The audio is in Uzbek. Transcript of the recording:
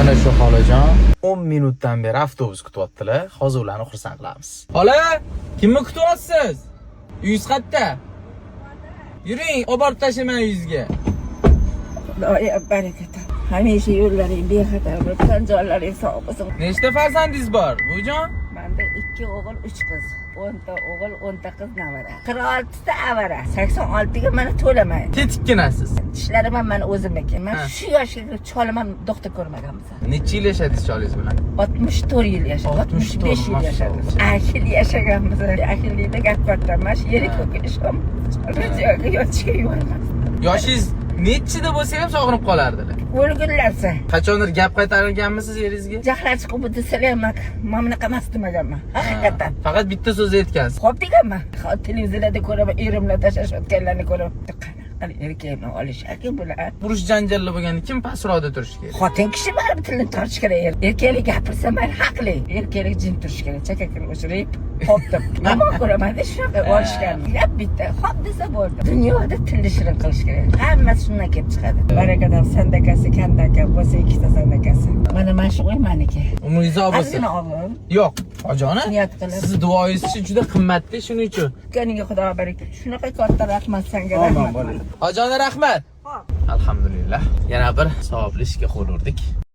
Mana shu xolajon 10 minutdan beri avtobus kutyaptilar. Hozir ularni xursand qilamiz. Xola, kimni kutyapsiz? Uyingiz qayerda? Yuring, olib borib tashlayman uyingizga. Xudoyo, baraka top. Hamisha yo'llaring bexatar bo'lib, tan jonlaring sog' bo'lsin. Nechta farzandingiz bor, buvijon? Manda ikki o'g'il, uch qiz. 10 ta o'g'il, 10 ta qiz navara. 46 ta avara. 86 ga mana to'laman. Tetikkinasiz. Tishlarim ham mani o'zimniki. Man shu yoshga kirib cholim ham doktor ko'rmaganmiz. Necha yil yashadingiz cholingiz bilan? 64 yil yashadim. 64, 65 yil yashadim. Ahil yashaganmiz. Ahillikda gap katta. Mana shu yeri ko'k ishom. Joyga yotishga yubormas. Yoshingiz nechida bo'lsa ham sog'inib qolardilar. O'lgunlarsa. Qachondir gap qaytarganmisiz eringizga? Jahlar chiqib bu desalar ham, man bunaqa emas demaganman. Haqiqatdan. Faqat bitta so'z aytgansiz. Xo'p deganman. Hozir televizorlarda ko'raman, erimlar tashlashayotganlarni ko'raman. Qanaqa qilib erkakni olishar bular? Urush janjallar bo'lganda kim pastroqda turishi kerak? Xotin kishi baribir tilini tortish kerak. Erkaklik gapirsa mayli, haqli. Erkaklik jim turishi kerak. Chakakini o'chirib, "Xo'p" deb. Yomon ko'raman-da shunaqa olishgan. Gap bitta. "Xo'p" desa bo'ldi. Dunyoda tilni shirin qilish kerak. Hammasi shundan kelib chiqadi. Baraka top, sandakasi, kandaka bo'lsa ikkita sandakasi. Mana shu uy meniki. Umringiz uzoq bo'lsin. Ozgina og'ir. Yo'q, hojona. Niyat qilib. Sizni duoyingiz juda qimmatda, shuning uchun. Tukaninga Xudo baraka. Shunaqa katta rahmat senga, rahmat. Hojona, rahmat. Xo'p. Alhamdulillah. Yana bir savobli ishga qo'l urdik.